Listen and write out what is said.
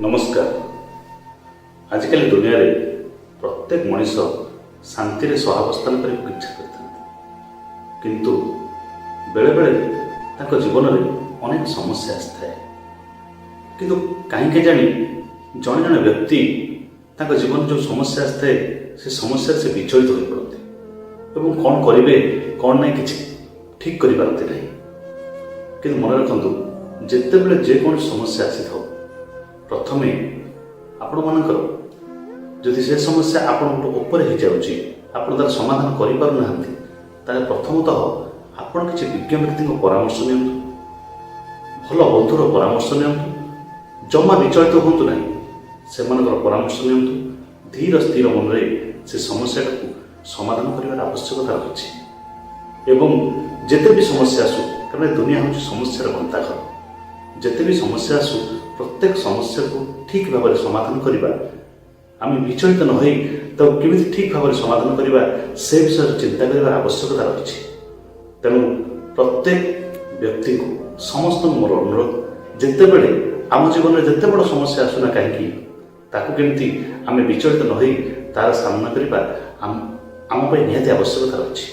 ନମସ୍କାର। ଆଜିକାଲି ଦୁନିଆରେ ପ୍ରତ୍ୟେକ ମଣିଷ ଶାନ୍ତିରେ ସହାବସ୍ଥାନ କରିବାକୁ ଇଚ୍ଛା କରିଥାନ୍ତି, କିନ୍ତୁ ବେଳେବେଳେ ତାଙ୍କ ଜୀବନରେ ଅନେକ ସମସ୍ୟା ଆସିଥାଏ। କିନ୍ତୁ କାହିଁକି ଜାଣି ଜଣେ ଜଣେ ବ୍ୟକ୍ତି ତାଙ୍କ ଜୀବନରେ ଯେଉଁ ସମସ୍ୟା ଆସିଥାଏ, ସେ ସମସ୍ୟାରେ ସେ ବିଚଳିତ ହୋଇପଡ଼ନ୍ତି ଏବଂ କ'ଣ କରିବେ, କ'ଣ ନାହିଁ, କିଛି ଠିକ୍ କରିପାରନ୍ତି ନାହିଁ। କିନ୍ତୁ ମନେ ରଖନ୍ତୁ, ଯେତେବେଳେ ଯେକୌଣସି ସମସ୍ୟା ଆସିଥାଉ, ପ୍ରଥମେ ଆପଣମାନଙ୍କର ଯଦି ସେ ସମସ୍ୟା ଆପଣଙ୍କ ଉପରେ ହେଇଯାଉଛି, ଆପଣ ତାର ସମାଧାନ କରିପାରୁନାହାନ୍ତି, ତାହେଲେ ପ୍ରଥମତଃ ଆପଣ କିଛି ବିଜ୍ଞ ବ୍ୟକ୍ତିଙ୍କ ପରାମର୍ଶ ନିଅନ୍ତୁ, ଭଲ ବନ୍ଧୁର ପରାମର୍ଶ ନିଅନ୍ତୁ। ଜମା ବିଚଳିତ ହୁଅନ୍ତୁ ନାହିଁ। ସେମାନଙ୍କର ପରାମର୍ଶ ନିଅନ୍ତୁ। ଧୀର ସ୍ଥିର ମନରେ ସେ ସମସ୍ୟାଟାକୁ ସମାଧାନ କରିବାର ଆବଶ୍ୟକତା ରହିଛି। ଏବଂ ଯେତେ ବି ସମସ୍ୟା ଆସୁ, କାରଣ ଏ ଦୁନିଆ ହେଉଛି ସମସ୍ୟାର ଗନ୍ତାଘର, ଯେତେ ବି ସମସ୍ୟା ଆସୁ, ପ୍ରତ୍ୟେକ ସମସ୍ୟାକୁ ଠିକ୍ ଭାବରେ ସମାଧାନ କରିବା, ଆମେ ବିଚଳିତ ନ ହୋଇ ତାକୁ କେମିତି ଠିକ୍ ଭାବରେ ସମାଧାନ କରିବା, ସେ ବିଷୟରେ ଚିନ୍ତା କରିବାର ଆବଶ୍ୟକତା ରହିଛି। ତେଣୁ ପ୍ରତ୍ୟେକ ବ୍ୟକ୍ତିଙ୍କୁ, ସମସ୍ତଙ୍କୁ ମୋର ଅନୁରୋଧ, ଯେତେବେଳେ ଆମ ଜୀବନରେ ଯେତେ ବଡ଼ ସମସ୍ୟା ଆସୁନା କାହିଁକି, ତାକୁ କେମିତି ଆମେ ବିଚଳିତ ନ ହୋଇ ତାର ସାମ୍ନା କରିବା ଆମ ପାଇଁ ନିହାତି ଆବଶ୍ୟକତା ରହିଛି।